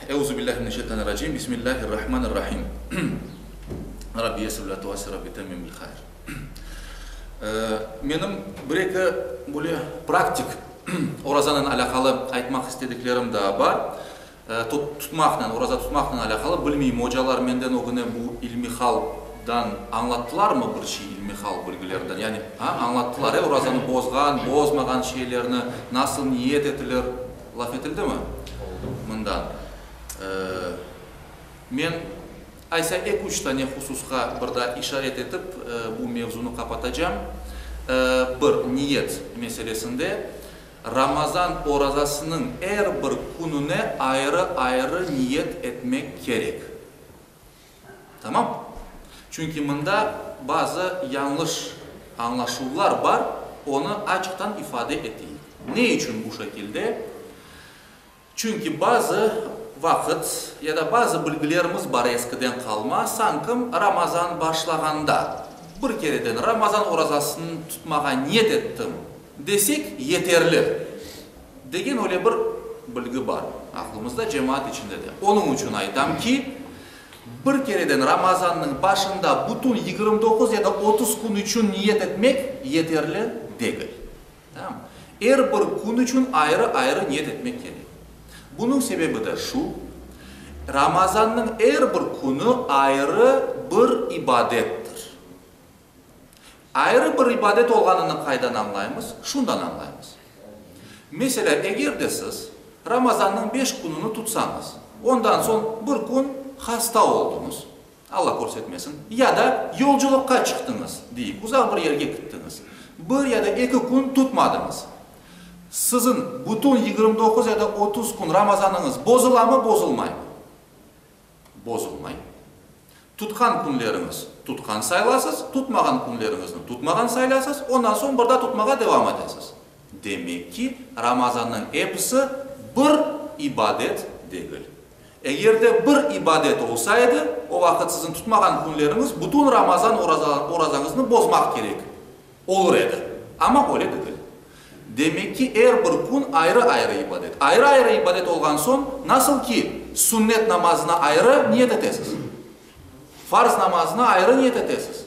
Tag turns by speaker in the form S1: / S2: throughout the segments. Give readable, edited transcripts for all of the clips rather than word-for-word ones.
S1: Euzu billahi mineşşeytanirracim. Bismillahirrahmanirrahim. Rabbi yessir ve la tuassir, Rabbi temmim bil hayr. Menim bir-eki böyle praktik orazanen alâqalı aytmaq istediklerim daa bar. Tutmaqnen, oraza tutmaqnen alâqalı, bilmeyim, ocalar menden ögüne bu ilmihaldan añlattılarmı bir şey, ilmihal bilgilerinden? Yani, a, añlattılar, e, orazanı bozğan, bozmağan şeylerni, nasıl niyet etilir, laf etildimi? Mından. Men aysa eki-üç tane hususqa bir daa işaret etip, bu mevzunı qapatacam. Bir, niyet meselesinde. Ramazan orazasınıñ er bir kününe ayrı-ayrı niyet etmek kerek. Tamam? Çünki mında bazı yañlış añlaşuvlar bar, onı açıqtan ifade eteyik. Ne içün bu şekilde? Çünki bazı vaqıt ya da bazı bilgilerimiz bar eskiden qalma, sankim Ramazan başlağanda bir kereden Ramazan orazasını tutmağa niyet ettim desek yeterli degen öyle bir bilgi bar aqlımızda, cemaat içinde de. Onıñ içün aytam ki, bir kereden Ramazannıñ başında bütün 29 ya da 30 kün içün niyet etmek yeterli degil. Tamam. Er bir kün içün ayrı-ayrı niyet etmek kerek. Bunıñ sebebi de şu, Ramazannıñ er bir künü ayrı bir ibadettir. Ayrı bir ibadet olğanını qaydan añlaymız? Şundan añlaymız. Meselâ, eger de siz Ramazannıñ beş kününi tutsañız, ondan soñ bir kün hasta oldıñız, Alla körsetmesin, ya da yolculıqqa çıqtıñız, deyik, uzaq bir yerge kittiñiz, bir ya da eki kün tutmadıñız. Siziñ bütün 29 ya da 30 kün Ramazanıñız bozulamı, bozulmaymı? Bozulmay. Tutqan künleriñiz tutqan sayılasız, tutmağan künleriñizni tutmağan sayılasız, ondan soñ bir daa tutmağa devam etesiz. Demek ki, Ramazannıñ episi bir ibadet degil. Eger de bir ibadet olsa edi, o vaqıt siziñ tutmağan künleriñiz bütün Ramazan orazañıznı bozmaq kerek olur edi. Amma öyle degil. Demek ki, er bir kün ayrı-ayrı ibadet. Ayrı-ayrı ibadet olğan soñ, nasıl ki, sünnet namazına ayrı niyet etesiz, farz namazına ayrı niyet etesiz,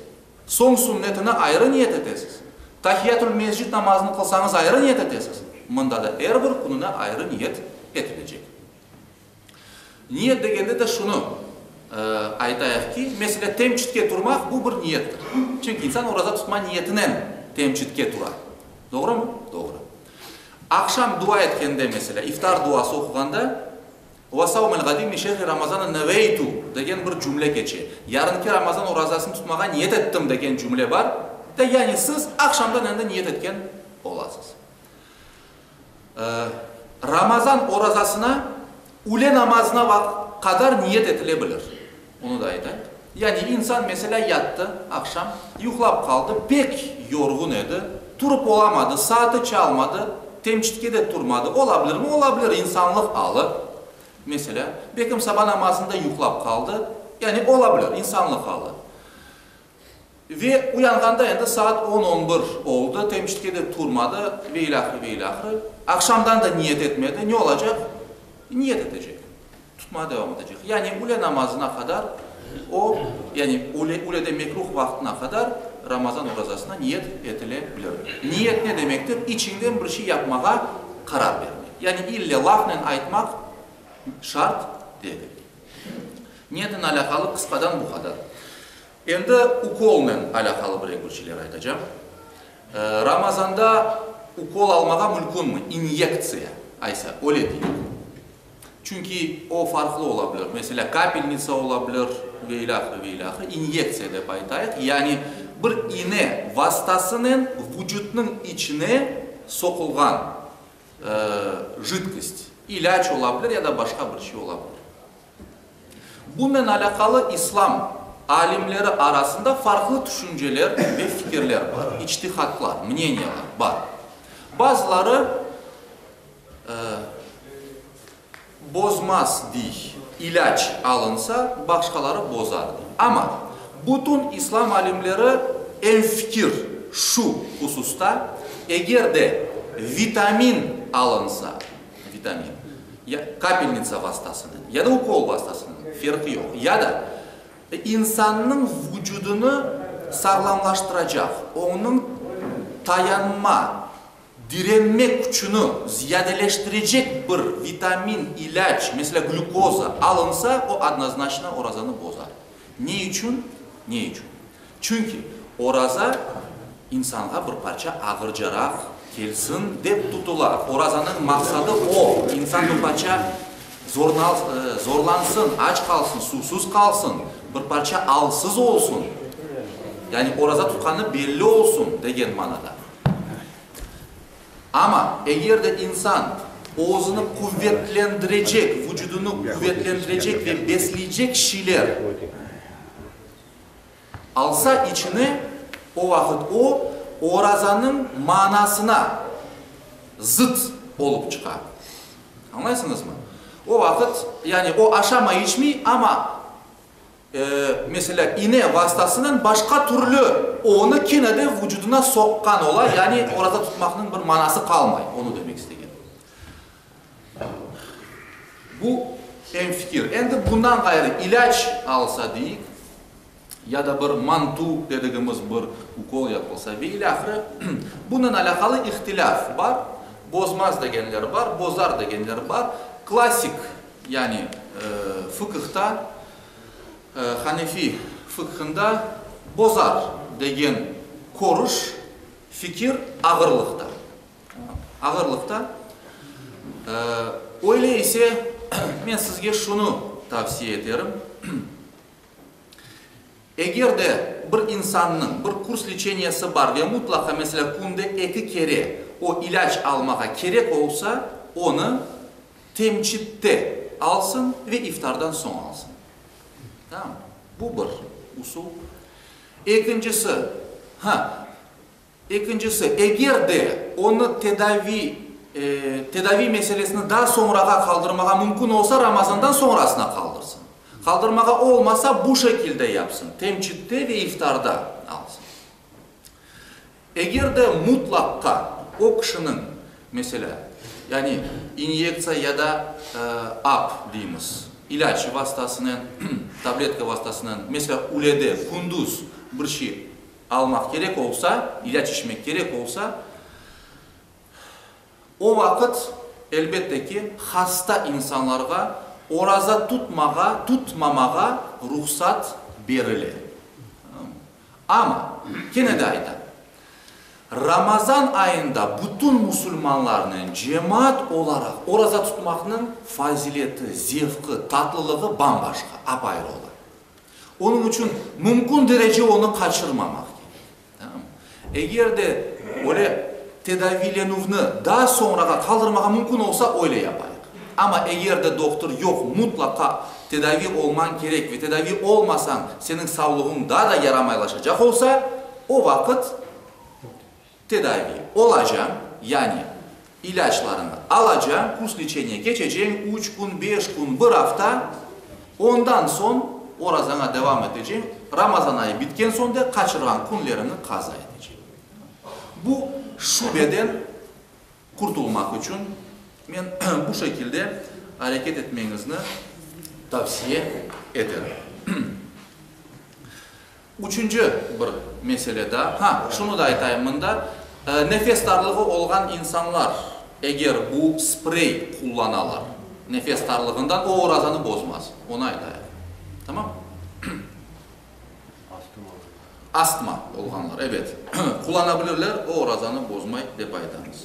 S1: soñ sünnetine ayrı niyet etesiz, tahiyyatül mescid namazını qılsañız ayrı niyet etesiz, mında da er bir kününe ayrı niyet etilecek. Niyet degende de şunı aytayıq ki, meselâ, temçitke turmaq, bu bir niyettir. Çünki insan oraza tutma niyetinen temçitke tura. Doğrumı? Doğru. Aqşam dua etkende, meselâ, iftar duası oquğanda, Ve savmil gadi min şehri Ramazana neveytu degen bir cümle keçe. Yarınki Ramazan orazasını tutmağa niyet ettim degen cümle bar. De, yani siz aqşamdan endi niyet etken olasız. Ramazan orazasına üle namazına qadar niyet etile bilir. Onı da aytayıq. Yani insan, meselâ, yattı aqşam, yuqlap qaldı, pek yorğun edi, turıp olamadı, saatı çalmadı, temçitke de turmadı. Ola bilirmi? Ola bilir, insanlıq alı. Meselâ, belkim saba namazında yuqlap qaldı. Yani ola bilir, insanlıq alı. Ve uyanğanda endi saat on, on bir oldı, temçitke de turmadı ve ilâhre, ve ilâhre. Aqşamdan da niyet etmedi. Ne olacaq? Niyet etecek. Tutmağa devam etecek. Yani üle namazına qadar o, yani üle, ülede mekruh vaqtına qadar Ramazan orazasına niyet etile bilir. Niyet ne demektir? İçiñden bir şey yapmağa qarar bermek. Yani ille lafnen aytmaq şart degil. Niyetnen alâqalı qısqadan bu qadar. Endi ukolnen alâqalı bir-eki bir şeyler aytacam. Ramazanda ukol almağa mülkünmi? İnyektsiya, aysa, öyle deyik. Çünki o farqlı ola bilir. Meselâ, kapelnitsa ola bilir ve ilâhre, ve ilâhre. İnyektsiya dep aytayıq. Yani bir ine vastasınen vucutnıñ içine soqulğan jidkost, ilâc ola bilir ya da başqa bir şey ola bilir. Bunen alâqalı İslam alimleri arasında farqlı tüşünceler ve fikirler bar, içtihatlar, mneniyalar, bar. Bazıları bozmaz dey, ilâc alınsa, başqaları bozar dey. Amma bütün İslam alimleri emfikir şu hususta, eger de vitamin alınsa, vitamin. Ya kapelnitsa vastasınen, ya da ukol vastasınen, ferqı yoq. Ya da insannıñ vucudını sağlamlaştıracaq, onıñ tayanma, direnme küçüni ziyadeleştirecek bir vitamin, ilâc, meselâ, glükoza alınsa, o odnoznaçno orazanı bozar. Ne içün? Ne içün? Çünki oraza insanğa bir parça ağırcaraq kelsin dep tutula. Orazanıñ maqsadı o, insan bir parça zorlansın, aç qalsın, suvsuz qalsın, bir parça alsız olsun, yani oraza tutqanı belli olsun degen manada. Amma eger de insan özüni quvetlendirecek, vucudını quvetlendirecek ve besleycek şeyler alsa içine, o vaqıt o, orazanıñ manasına zıt olıp çıqa. Añlaysıñızmı? O vaqıt, yani o aşamay, içmey, amma, meselâ, ine vastasınen başqa türlü onı kene de vucudına soqqan ola, yani oraza tutmaqnıñ bir manası qalmay, onı demek istegenim. Bu em fikir. Endi bundan ğayrı ilâc alsa deyik, ya da bir mantu dedigimiz bir ukol yapılsa ve ilâhre, bunen alâqalı ihtilâf bar, bozmaz degenler bar, bozar degenler bar. Klassik, yani fıqıhta, hanefi fıqhında bozar degen körüş, fikir ağırlıqta. Ağırlıqta. Öyle ise, men sizge şunı tavsiye eterim, eger de bir insannıñ bir kurs leçeniyesi bar ve mutlaqa, meselâ, künde eki kere o ilâc almağa kerek olsa, onı temçitte alsın ve iftardan soñ alsın. Tamam? Bu bir usul. Ekincisi, ha, Ekincisi, eger de onı tedavi, tedaviy meselesini daa soñrağa qaldırmağa mümkün olsa, Ramazandan soñrasına qaldırsın. Qaldırmağa olmasa, bu şekilde yapsın, temçitte ve iftarda alsın. Eger de mutlaqqa o kişiniñ, meselâ, yani inyektsiya ya da ap deymiz, ilâc vastasınen, tabletka vastasınen, meselâ, ülede, kündüz bir şey almaq kerek olsa, ilâc içmek kerek olsa, o vaqıt, elbette ki, hasta insanlarğa oraza tutmağa, tutmamağa ruhsat berile. Amma, kene de aytam, Ramazan ayında bütün musulmanlarnen cemaat olaraq oraza tutmaqnıñ fazileti, zevqı, tatlılığı bam-başqa, apayrı ola. Onıñ içün mümkün derece onı qaçırmamaq kerek. Tamam. Eger de öyle tedaviylenüvni daa soñrağa qaldırmağa mümkün olsa, öyle yapayıq. Amma eger de dohtur yoq, mutlaqa tedaviy olmañ kerek ve tedaviy olmasañ, seniñ savlığıñ daa da yaramaylaşacaq olsa, o vaqıt Tedaviy olacañ, yani ilâclarıñı alacañ, kurs leçeniye keçeceñ, üç kün, beş kün, bir afta, ondan soñ orazaña devam eteceñ, Ramazan ayı bitken soñ de qaçırğan künleriñi qaza eteceñ. Bu şübeden qurtulmaq içün men bu şekilde areket etmeñizni tavsiye eterim. Üçünci bir mesele daa, ha, şunı da aytayım mında, nefes tarlığı olğan insanlar, eger bu sprey qullanalar nefes tarlığından, o orazanı bozmaz, onı aytayıq. Tamam? Astma olğanlar, ebet, qullana bilirler, o orazanı bozmay, dep aytamız.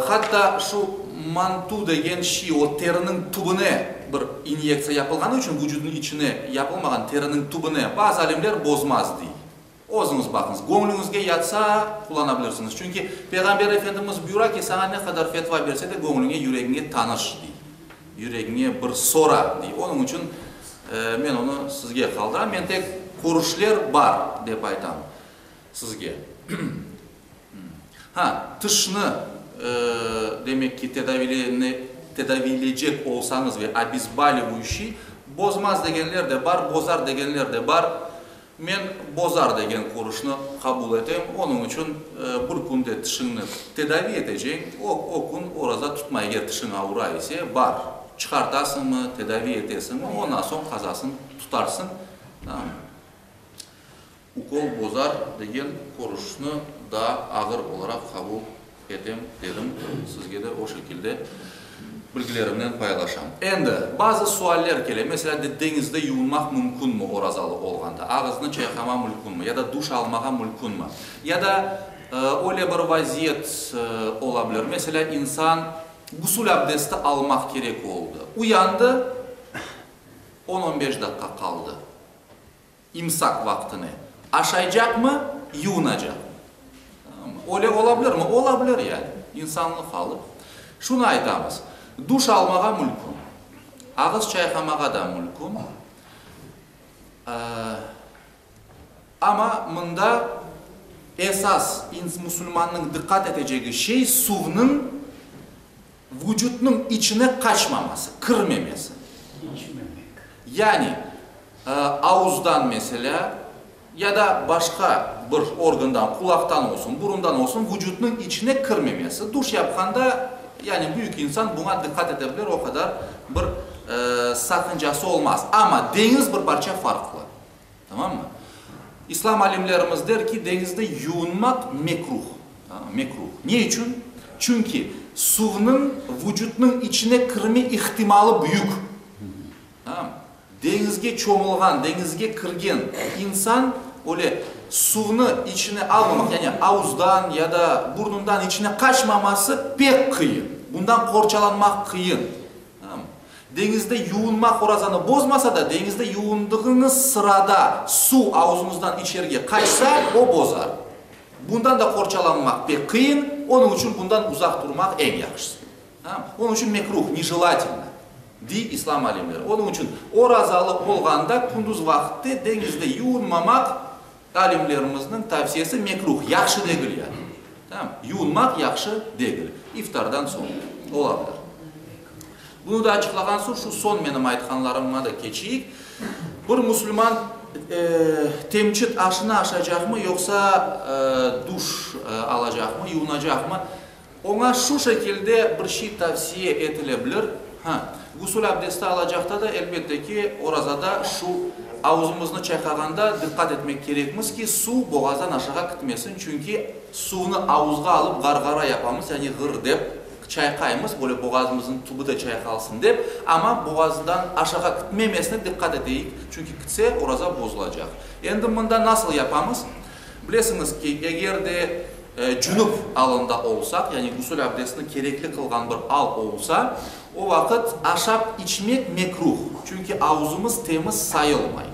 S1: Hatta şu mantu degen şiy, o teriniñ tübüne bir inyektsiya yapılğanı içün, vucudnıñ içine yapılmağan, teriniñ tübüne, bazı alimler bozmaz, dey. Özüñiz baqıñız, göñlüñizge yatsa, qullana bilirsiñiz. Çünki Peyğamber Efendimiz buyura ki, saña ne qadar fetva berse de, göñlüñe, yüregiñe tanış, dey. Yüregiñe bir sora, dey. Onıñ içün men onı sizge qaldıram. Men tek körüşler bar, dep aytam sizge. Ha, tişni, demek ki, tedaviyleycek olsañız ve obezbalivayuşiy, bozmaz degenler de bar, bozar degenler de bar. Men bozar degen körüşni qabul etem, onıñ içün bir künde tişiñni tedavi eteceñ, o, o kün oraza tutma, eger tişiñ avura ise, bar, çıqartasıñmı, tedavi etesiñmi, ondan soñ qazasın tutarsıñ, tamam. Ukol bozar degen körüşni daa ağır olaraq qabul etem, dedim, sizge de o şekilde bilgilerimnen paylaşam. Endi, bazı sualler kele, meselâ, de deñizde yuvunmaq mümkünmi orazalı olğanda, ağıznı çayqama mülkünmi ya da duş almağa mülkünmi? Ya da öyle bir vaziyet ola bilir, meselâ, insan gusül abdesti almaq kerek oldı, uyandı, on-on beş daqqa qaldı. İmsak vaqtını aşaycaqmı, yuvunacaqmı? Öyle ola bilirmi? Ola bilir yani. İnsanlıq alı. Şunı aytamız, duş almağa mülkün, ağız çayqamağa da mülkün, amma mında esas musulmannıñ diqqat etecegi şey suvnıñ vucutnıñ içine qaçmaması, kirmemesi.
S2: İçmemek.
S1: Yani, avuzdan, meselâ, ya da başqa bir organdan, qulaqtan olsun, burundan olsun, vucutnıñ içine kirmemesi. Duş yapqanda, yani büyük insan buña diqqat ete bilir, o qadar bir saqıncası olmaz. Amma deñiz bir parça farqlı. Tamammı? İslam alimlerimiz der ki, deñizde yuvunmaq mekruh. Mekruh. Ne içün? Çünki suvnıñ vucutnıñ içine kirme ihtimalı büyük. Tamam? Deñizge çomulğan, deñizge kirgen insan öyle suvnı içine almamaq, yani avuzdan ya da burnundan içine qaçmaması pek qıyın. Bundan qorçalanmaq qıyın. Tamam? Deñizde yuvunmaq orazanı bozmasa da, deñizde yuvundığıñız sırada suv avuzıñızdan içerge qaçsa, o bozar. Bundan da qorçalanmaq pek qıyın, onıñ içün bundan uzaq turmaq eñ yahşısı. Tamam? Onıñ içün mekruh, nejelatelno, dey islam alimleri. Onıñ içün orazalı olğanda kündüz vaqıtte deñizde yuvunmamaq alimlerimizniñ tavsiyesi mekruh, yahşı degil yani. Tamam? Yuvunmaq yahşı degil. İftardan soñ ola bilir. Bunı da açıqlağan soñ, şu soñ menim aytqanlarıma da keçeyik. Bir musulman temçit aşını aşacaqmı, yoqsa duş alacaqmı, yuvunacaqmı? Oña şu şekilde bir şey tavsiye etile bilir, ha, gusül abdesti alacaqta da, elbette ki, orazada şu avuzımıznı çayqağanda diqqat etmek kerekmiz ki, suv boğazdan aşağa kitmesin, çünki suvnı avuzğa alıp ğarğara yapamız, yani ğır dep çayqaymız, böyle boğazımıznıñ tübü de çayqalsın dep, amma boğazdan aşağa kitmemesine diqqat eteyik, çünki kitse, oraza bozulacaq. Endi mında nasıl yapamız? Bilesiñiz ki, eger de cünüp alında olsaq, yani gusül abdestini kerekli qılğan bir al olsa, o vaqıt aşap içmek mekruh, çünki avuzımız temiz sayılmay.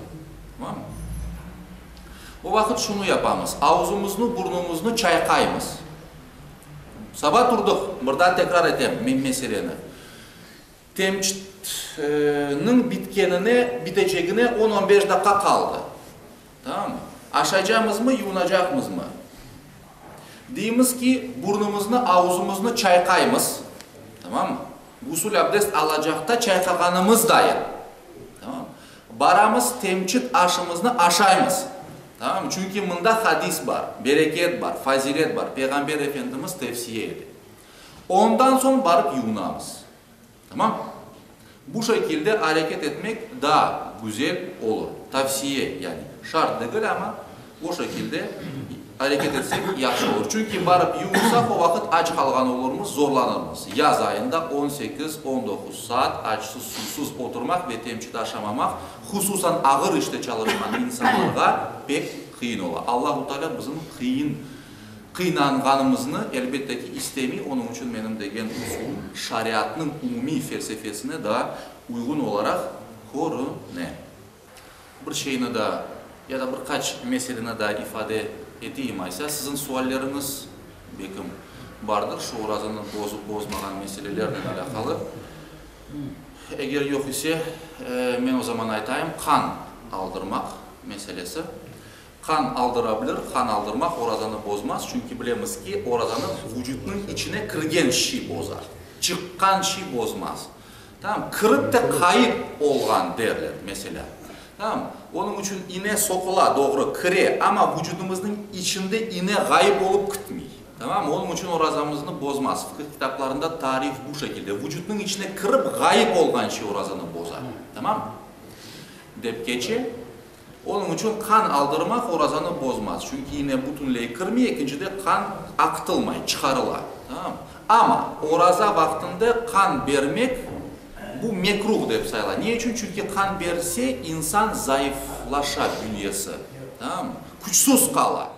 S1: Tamam? O vaqıt şunı yapamız, avuzımıznı, burnumıznı çayqaymız. Saba turdıq, bir daa tekrar etem meseleni. Temçitniñ bitkenine, bitecegine on-on beş daqqa qaldı. Tamam mı? Aşaycamızmı, yuvunacaqmızmı? Deymiz ki, burnumıznı, avuzımıznı çayqaymız, tamam mı? Gusül abdest alacaqta çayqağanımız dayın. Tamam mı? Baramız, temçit aşımıznı aşaymız. Tamam mı? Çünki mında hadis bar, bereket bar, fazilet bar, Peyğamber Efendimiz tevsiye ete. Ondan soñ barıp yuvunamız. Tamam? Bu şekilde areket etmek daa güzel olur. Tavsiye, yani şart degil, amma o şekilde areket etsek yahşı olur. Çünki barıp yuvunsaq, o vaqıt aç qalğan olurmız, zorlanırmız. Yaz ayında on sekiz, on doquz saat açsız, suvsuz oturmaq ve temçit aşamamaq, hususan ağır işte çalışqan insanlarğa pek qıyın ola. Allahu Teala bizim qıyın Qıynanğanımıznı, elbette ki, istemey, onıñ içün menim degen usulım şariatnıñ umumiy felsefesine daa uyğun olaraq körüne. Bir şeyni daa, ya da bir qaç meseleni daa ifade eteyim aysa, siziñ sualleriñiz, bekim, bardır şu orazanı bozıp-bozmağan meselelernen alâqalı. Eger yoq ise, men o zaman aytayım, qan aldırmaq meselesi. Qan aldıra bilir, qan aldırmaq orazanı bozmaz, çünki bilemiz ki, orazanı vucutnıñ içine kirgen şiy bozar, çıqqan şiy bozmaz. Tamam, kirip te qayıp olğan derler, meselâ. Tamam? Onıñ içün ine soqula, doğru, kire, amma vucudımıznıñ içinde ine ğayıp olıp kitmey. Tamam? Onıñ içün orazamıznı bozmaz. Fıqıh kitaplarında tarif bu şekilde, vucudnıñ içine kirip ğayıp olğan şey orazanı boza. Tamam? Dep keçe. Onıñ içün qan aldırmaq orazanı bozmaz, çünki ine bütünley kirmey, ekincide qan aqıtılmay, çıqarıla. Tamam? Amma oraza vaqtında qan bermek, bu mekruh dep sayıla. Ne içün? Çünki qan berse, insan zayıflaşa, bünyesi, tamam mı? Küçsüz qala.